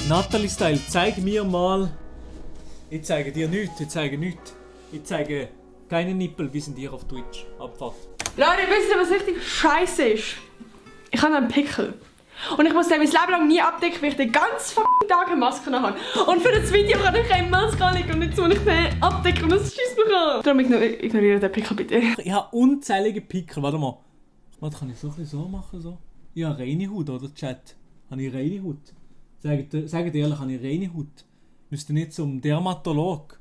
Natalie Style, zeig mir mal. Ich zeige dir nichts, ich zeige nichts. Ich zeige keine Nippel, wie sind ihr auf Twitch? Abfahrt. Leute, wisst ihr, was richtig scheiße ist? Ich habe einen Pickel. Und ich muss den mein Leben lang nie abdecken, weil ich den ganzen Tag eine Maske habe. Und für das Video kann ich keine Maske anlegen und jetzt muss ich den abdecken und das schießt mich an. Darum ignoriere den Pickel bitte. Ich habe unzählige Pickel, warte mal. Warte, kann ich so ein bisschen so machen? So? Ich habe reine Haut, oder Chat? Habe ich reine Haut? Sagt ehrlich, habe ich reine Haut? Müsste nicht zum Dermatolog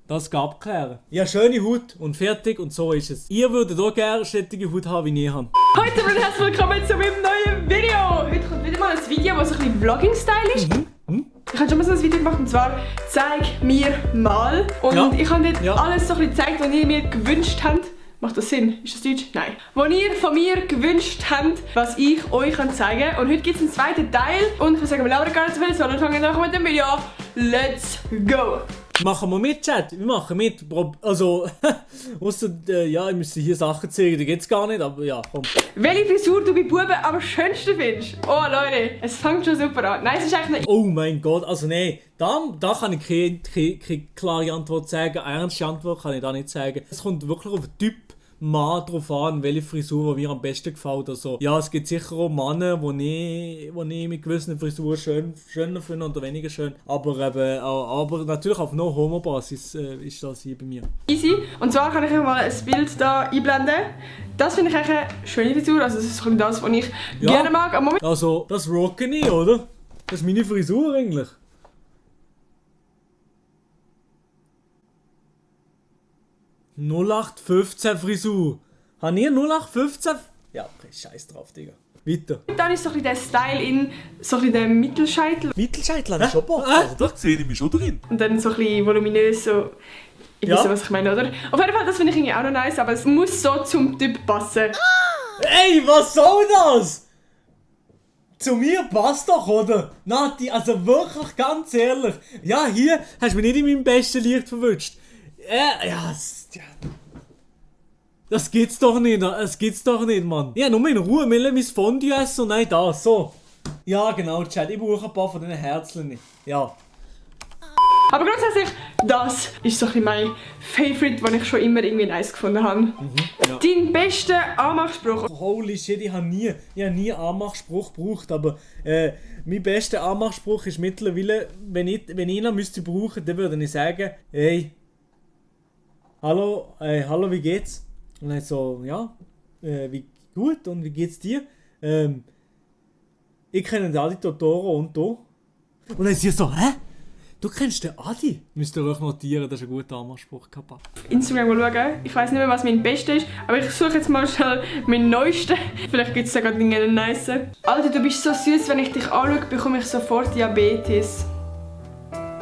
das abklären. Ich habe schöne Haut und fertig und so ist es. Ihr würdet auch gerne solche Haut haben, wie ich habe. Heute und herzlich willkommen zu meinem neuen Video. Heute kommt wieder mal ein Video, das so ein bisschen Vlogging-Style ist. Ich habe schon mal so ein Video gemacht und zwar «Zeig mir mal». Und Ja. ich habe dort Ja. alles so ein bisschen gezeigt, was ihr mir gewünscht habt. Macht das Sinn? Ist das Deutsch? Nein. Wo ihr von mir gewünscht habt, was ich euch zeigen kann. Und heute gibt es einen zweiten Teil. Und ich würde sagen, wir labern gar nicht so viel, sondern fangen nachher mit dem Video an. Let's go! Machen wir mit, Chat? Wir machen mit. Also, ausser, ja, ich müsste hier Sachen zeigen, die geht's gar nicht, aber ja, komm. Welche Frisur du bei Buben am schönsten findest? Oh Leute, es fängt schon super an. Nein, es ist eigentlich nicht. Oh mein Gott, also nee, da kann ich keine klare Antwort sagen, eine ernste Antwort kann ich da nicht sagen. Es kommt wirklich auf den Typ Mann drauf an, welche Frisur mir am besten gefällt. Also, ja, es gibt sicher auch Männer, die ich mit gewissen Frisuren schöner finde oder weniger schön. Aber aber natürlich auf No-Homo-Basis ist das hier bei mir. Easy. Und zwar kann ich euch mal ein Bild da einblenden. Das finde ich eigentlich eine schöne Frisur. Also das ist so das, was ich gerne mag. Am Moment. Also, das rocke ich, oder? Das ist meine Frisur eigentlich. (0815) Frisur. Haben ihr 0815? Ja, okay, scheiß drauf, Digga. Weiter. Dann ist so ein bisschen der Style in so ein bisschen der Mittelscheitel. Mittelscheitel habe ich schon Bock. Also, da sehe ich mich schon drin. Und dann so ein bisschen voluminös, so. Ich weiß, was ich meine, oder? Auf jeden Fall, das finde ich irgendwie auch noch nice, aber es muss so zum Typ passen. Ey, was soll das? Zu mir passt doch, oder? Nati, also wirklich, ganz ehrlich. Ja, hier hast du mich nicht in meinem besten Licht verwünscht. Ja. Das geht's doch nicht, Mann. Ja, nur in Ruhe, wir lassen mein Fondue essen und nein, das, so. Ja, genau, Chat, ich brauche ein paar von diesen Herzchen. Ja. Aber grundsätzlich, das ist so ein bisschen mein Favorite, den ich schon immer irgendwie nice gefunden habe. Ja. Dein bester Anmachspruch? Holy shit, ich habe nie einen Anmachspruch gebraucht, aber mein bester Anmachspruch ist mittlerweile, wenn ich ihn müsste brauchen, dann würde ich sagen, hey, hallo, wie geht's? Und dann so, ja, wie gut und wie geht's dir? Ich kenne den Adi Totoro und du. Und dann sie so, hä? Du kennst den Adi? Müsst ihr euch notieren, das ist ein guter Anmachspruch. Instagram mal schauen. Ich weiss nicht mehr, was mein bester ist, aber ich suche jetzt mal schnell meinen neuesten. Vielleicht gibt es da gerade einen nice. Alter, du bist so süß, wenn ich dich anschaue, bekomme ich sofort Diabetes.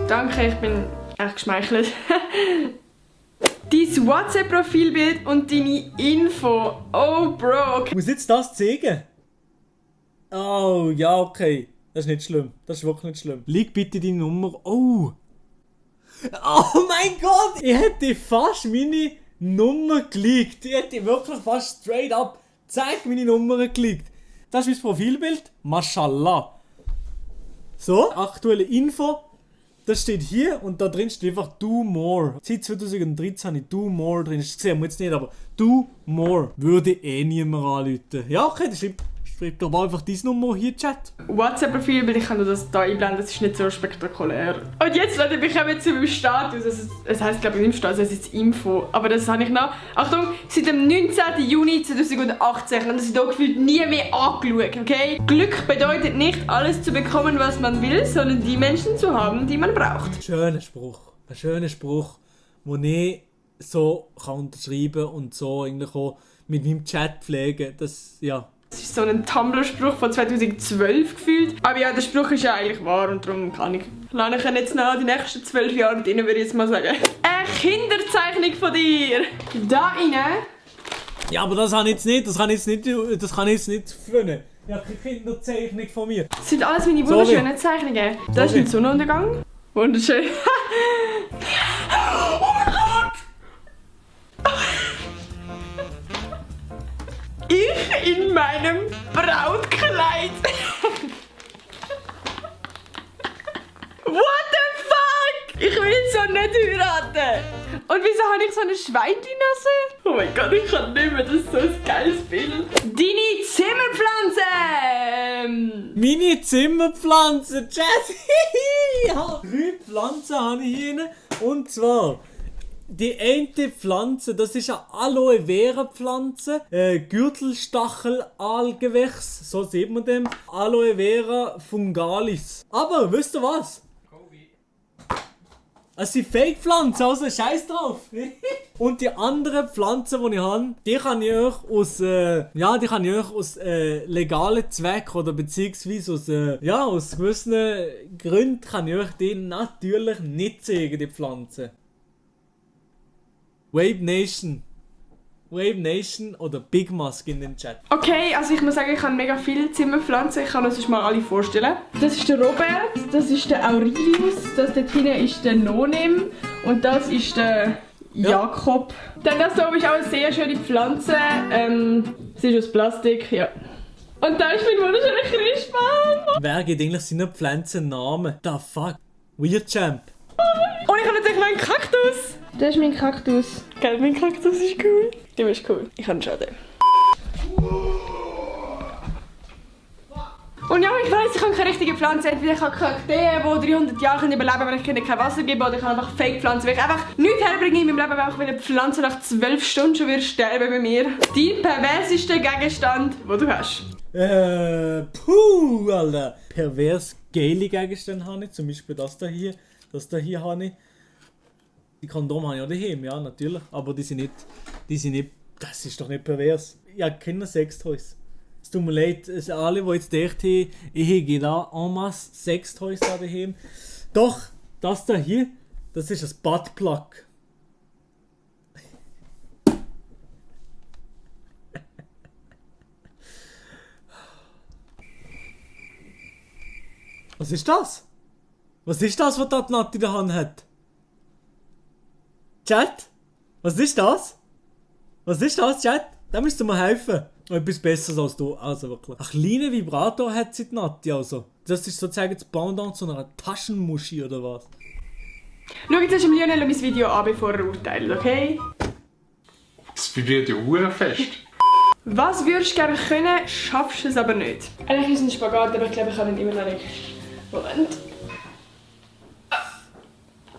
Danke, ich bin echt geschmeichelt. Dein WhatsApp-Profilbild und deine Info. Oh, Bro. Okay. Muss jetzt das zeigen? Oh, ja, okay. Das ist nicht schlimm. Das ist wirklich nicht schlimm. Leg bitte deine Nummer. Oh! Oh mein Gott! Ich hätte fast meine Nummer geleakt. Ich hätte wirklich fast straight up meine Nummer geleakt. Das ist mein Profilbild. Mashallah. So, aktuelle Info. Das steht hier und da drin steht einfach Do More. Seit 2013 habe ich Do More drin. Das sehen wir jetzt nicht, aber Do More würde eh niemand anrufen. Ja, okay, das schreib doch mal einfach deine Nummer hier, Chat. WhatsApp-Profilbild, ich kann dir das hier einblenden, das ist nicht so spektakulär. Und jetzt, Leute, wir kommen zu meinem Status. Es heisst, glaube ich, im Status, es ist Info. Aber das habe ich noch. Achtung, seit dem 19. Juni 2018 und das ist hier gefühlt nie mehr angeschaut, okay? Glück bedeutet nicht, alles zu bekommen, was man will, sondern die Menschen zu haben, die man braucht. Schöner Spruch. Ein schöner Spruch, den ich so kann unterschreiben und so eigentlich auch mit meinem Chat pflegen. Das, ja. Das ist so ein Tumblr-Spruch von 2012 gefühlt. Aber ja, der Spruch ist ja eigentlich wahr und darum kann ich ihn jetzt noch die nächsten 12 Jahre drin, würde ich jetzt mal sagen. Eine Kinderzeichnung von dir! Da rein. Ja, aber das kann ich jetzt nicht finden. Ja, keine Kinderzeichnung von mir. Das sind alles meine wunderschönen Zeichnungen. Das ist ein Sonnenuntergang. Wunderschön. Oh mein Gott! Ich in meinem Brautkleid. kann nicht heiraten. Und wieso habe ich so eine Schweinli-Nase? Oh mein Gott, ich kann nicht mehr, das ist so ein geiles Bild. Deine Zimmerpflanze! Meine Zimmerpflanze, Jazz! Ja, 3 Pflanzen habe ich hier. Und zwar, die eine Pflanze, das ist eine Aloe Vera Pflanze, Gürtelstachel-Aalgewächs, so sieht man dem. Aloe Vera fungalis. Aber, wisst ihr was? Es sind Fake-Pflanzen, also scheiß drauf. Und die anderen Pflanzen, die ich habe, die kann ich euch aus, legalen Zwecken oder beziehungsweise aus gewissen Gründen kann ich euch die natürlich nicht zeigen, die Pflanzen. Wave Nation oder Big Mask in den Chat. Okay, also ich muss sagen, ich habe mega viele Zimmerpflanzen. Ich kann uns mal alle vorstellen. Das ist der Robert, das ist der Aurelius, das dort hinten ist der Nonim und das ist der Jakob. Dann das hier ist auch eine sehr schöne Pflanze. Sie ist aus Plastik, ja. Und da ist mein wunderschöner Christbaum. Wer gibt eigentlich seinen Pflanzen Namen? The fuck? Weird Champ. Und ich habe natürlich noch einen Kaktus. Das ist mein Kaktus. Gell, mein Kaktus ist cool. Du bist cool. Ich habe schon den. Und ja, ich weiss, ich habe keine richtige Pflanze. Entweder ich habe Kakteen, die 300 Jahre überleben können, wenn ich ihnen kein Wasser gebe, oder ich habe einfach Fake-Pflanzen, weil ich einfach nichts herbringe in meinem Leben, weil auch wenn eine Pflanze nach 12 Stunden schon wird sterben bei mir. Dein perversester Gegenstand, den du hast. Alter. Pervers geile Gegenstände habe ich, zum Beispiel das da hier habe ich. Die Kondome habe ich auch daheim, ja, natürlich. Aber die sind nicht, das ist doch nicht pervers. Ich habe keine Sextoys. Es tut mir leid, alle, die jetzt denken, ich habe da en masse Sextoys da daheim. Doch, das da hier, das ist ein Buttplug. Was ist das? Was ist das, was da die Nati in der Hand hat? Chat? Was ist das? Was ist das, Chat? Da müsst ihr mir helfen. Etwas Besseres als du. Also wirklich. Ein kleiner Vibrator hat sie die Nati, also. Das ist sozusagen das Pendant zu einer Taschenmuschi, oder was? Schau jetzt erst Lionel mein Video an, bevor er urteilt, okay? Das vibriert ja fest. Was würdest du gerne können, schaffst du es aber nicht? Eigentlich ist es ein Spagat, aber ich glaube, ich kann ihn immer noch nicht. Moment.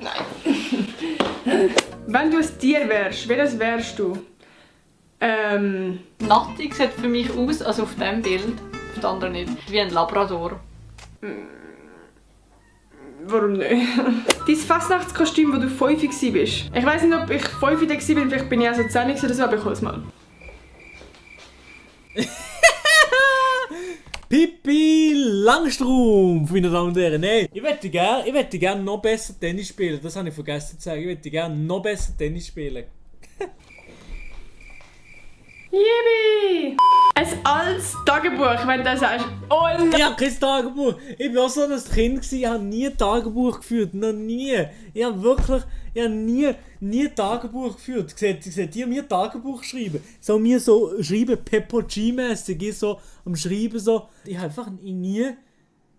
Nein. Wenn du ein Tier wärst, welches wärst du? Nati sieht für mich aus, also auf diesem Bild, auf dem anderen nicht, wie ein Labrador. Warum nicht? Dein Fastnachtskostüm, wo du 5 warst. Ich weiss nicht, ob ich 5 war, vielleicht bin ich auch so 10 oder so, aber ich hol's mal. Pippi Langstrumpf, meine Damen und Herren. Nein, ich möchte gerne noch besser Tennis spielen. Das habe ich vergessen zu sagen. Ich möchte gerne noch besser Tennis spielen. Yippie! Ein altes Tagebuch, wenn du sagst, oh, Ich habe kein Tagebuch. Ich war so ein Kind, ich habe nie Tagebuch geführt. Noch nie. Ich habe nie Tagebuch geführt. Seht ihr mir Tagebuch schreiben? So mir so schreiben, Peppo G-mässig. Ich so am Schreiben so. Ich habe einfach nie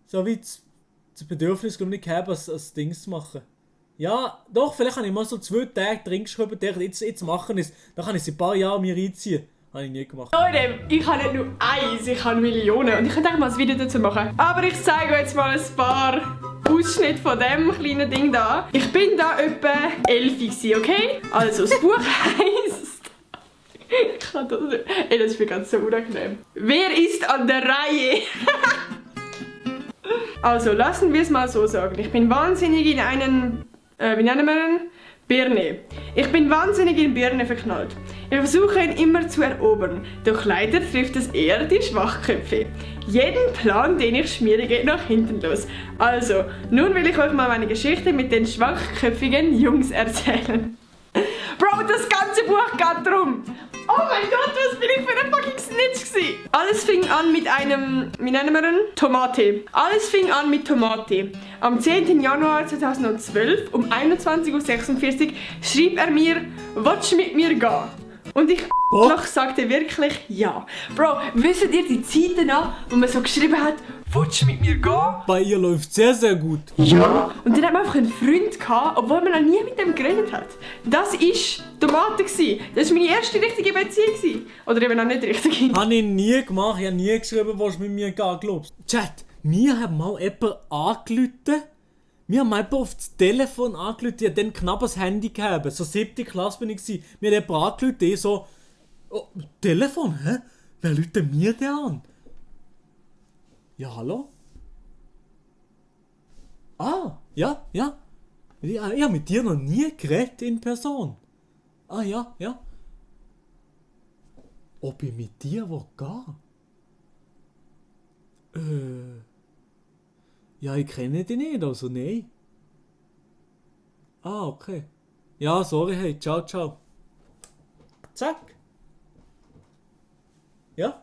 so wie das Bedürfnis nicht gehabt, als Dings zu machen. Ja, doch, vielleicht habe ich mal so 2 Tage drin geschrieben, jetzt machen es. Dann kann ich es ein paar Jahre mir reinziehen. Habe ich nie gemacht. Leute, ich habe nicht nur eins, ich habe Millionen. Und ich könnte mal ein Video dazu machen. Aber ich zeige euch jetzt mal ein paar Ausschnitte von diesem kleinen Ding da. Ich bin da etwa 11 gewesen, okay? Also, das Buch heisst... Ich kann das nicht... Ey, das ist mir ganz so unangenehm. Wer ist an der Reihe? Also, lassen wir es mal so sagen. Ich bin wahnsinnig in einen... wie nennen wir ihn? Birne. Ich bin wahnsinnig in Birne verknallt. Ich versuche ihn immer zu erobern, doch leider trifft es eher die Schwachköpfe. Jeden Plan, den ich schmiere, geht nach hinten los. Also, nun will ich euch mal meine Geschichte mit den schwachköpfigen Jungs erzählen. Bro, das ganze Buch geht drum. Oh mein Gott, was bin ich für ein fucking Snitch gewesen? Alles fing an mit einem, wie nennen wir ihn? Tomate. Alles fing an mit Tomate. Am 10. Januar 2012 um 21:46 Uhr schrieb er mir, willst du mit mir gehen? Und ich sagte wirklich ja. Bro, wisst ihr die Zeiten an, wo man so geschrieben hat, willst du mit mir gehen? Bei ihr läuft sehr, sehr gut. Ja. Und dann hat man einfach einen Freund gehabt, obwohl man noch nie mit dem geredet hat. Das war der Mate. Das war meine erste richtige Beziehung. Oder eben noch nicht richtige. Habe ich nie gemacht, ich habe nie geschrieben, willst du mit mir gehen, glaubst du? Chat, mir hat mal jemand angerufen. Wir haben jemanden auf das Telefon angerufen, ich hatte dann knapp das Handy gehabt. So 7. Klasse bin ich. Mir hat jemand angerufen, ich so... Oh, Telefon, hä? Wer ruft mir denn an? Ja, hallo? Ah, ja. Ich habe mit dir noch nie geredet in Person. Ah, ja. Ob ich mit dir gehen will? Ja, ich kenne dich nicht, also nein. Ah, okay. Ja, sorry, hey, ciao. Zack. Ja.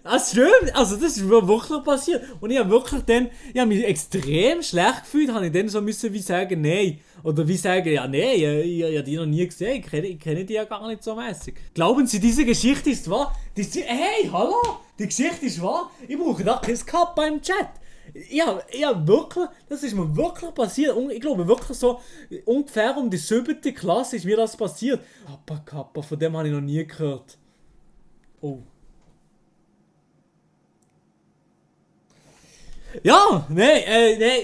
Das stimmt, also das ist mir wirklich passiert. Und ich habe wirklich dann, ich habe mich extrem schlecht gefühlt, habe ich dann so müssen wie sagen, nein. Oder wie sagen, ja nein, ich habe die noch nie gesehen, ich kenne die ja gar nicht so mäßig. Glauben Sie, diese Geschichte ist wahr? Hey, hallo, die Geschichte ist wahr? Ich brauche da kein Kappa im Chat. Ja, wirklich, das ist mir wirklich passiert. Und ich glaube wirklich so, ungefähr um die 7. Klasse ist mir das passiert. Kappa, von dem habe ich noch nie gehört. Oh. Ja, nein,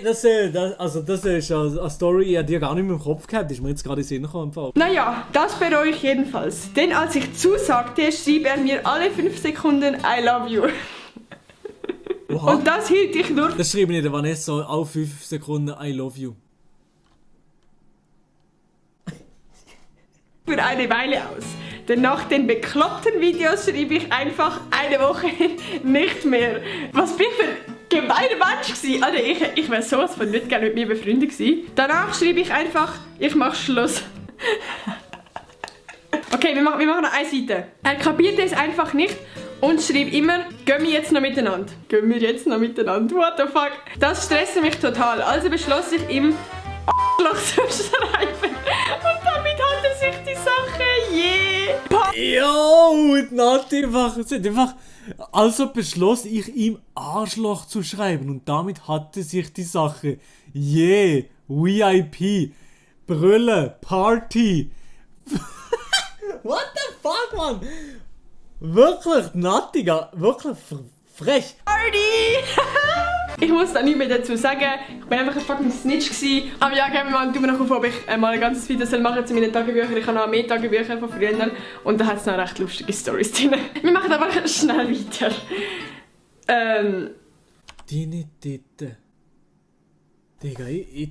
das ist eine Story, die ich gar nicht mehr im Kopf gehabt, ist mir jetzt gerade in den Sinn gekommen. Naja, das bereue ich jedenfalls. Denn als ich zusagte, schrieb er mir alle 5 Sekunden I love you. Oha. Und das hielt ich nur Das schrieb ich der Vanessa auf 5 Sekunden I love you. für eine Weile aus. Denn nach den bekloppten Videos schrieb ich einfach eine Woche nicht mehr. Was bin ich für ein gemeiner Mensch gewesen? Alter, ich wäre sowas von nicht gerne mit mir befreundet gewesen. Danach schrieb ich einfach, ich mach Schluss. Okay, wir machen noch eine Seite. Er kapierte es einfach nicht und schrieb immer, gehen wir jetzt noch miteinander. Gehen wir jetzt noch miteinander? What the fuck? Das stresste mich total, also beschloss ich ihm, Arschloch zu schreiben. Und damit hatte sich die Sache Jo, Nati einfach. Also beschloss ich ihm Arschloch zu schreiben und damit hatte sich die Sache. VIP. Brille. Party. What the fuck, man? Wirklich, Nattiga. Wirklich frech. Party! Ich muss da nichts mehr dazu sagen. Ich war einfach ein fucking Snitch gewesen. Aber ja, geben wir mal, tun wir noch auf, ob ich mal ein ganzes Video machen soll zu meinen Tagebüchern. Ich habe noch mehr Tagebücher von früher und da hat es noch recht lustige Storys drin. Wir machen einfach schnell weiter. Deine Titte. Digga, ich...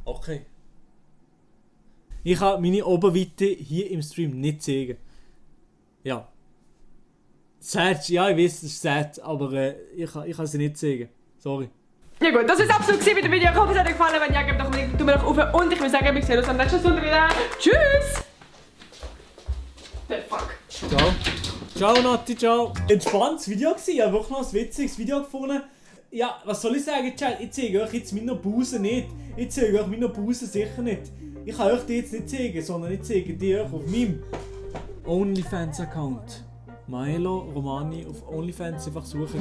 Okay. Ich kann meine Oberweite hier im Stream nicht zeigen. Ja. Sad, ja, ich weiß, es ist sad, aber ich kann sie nicht zeigen. Sorry. Ja gut, das ist absolut mit dem Video. Ich hoffe, es hat euch gefallen. Wenn ja, gebt doch einen Daumen nach oben und ich würde sagen, wir sehen uns am nächsten Sonntag wieder. Tschüss! The fuck. Ciao. Ciao, Nati, ciao. Entspanntes Video gewesen. Ich habe wirklich noch ein witziges Video gefunden. Ja, was soll ich sagen, Chat? Ich zeige euch jetzt meine Busen nicht. Ich zeige euch meine Busen sicher nicht. Ich kann euch die jetzt nicht zeigen, sondern ich zeige die euch auf meinem OnlyFans-Account. Milo Romani auf OnlyFans einfach suchen.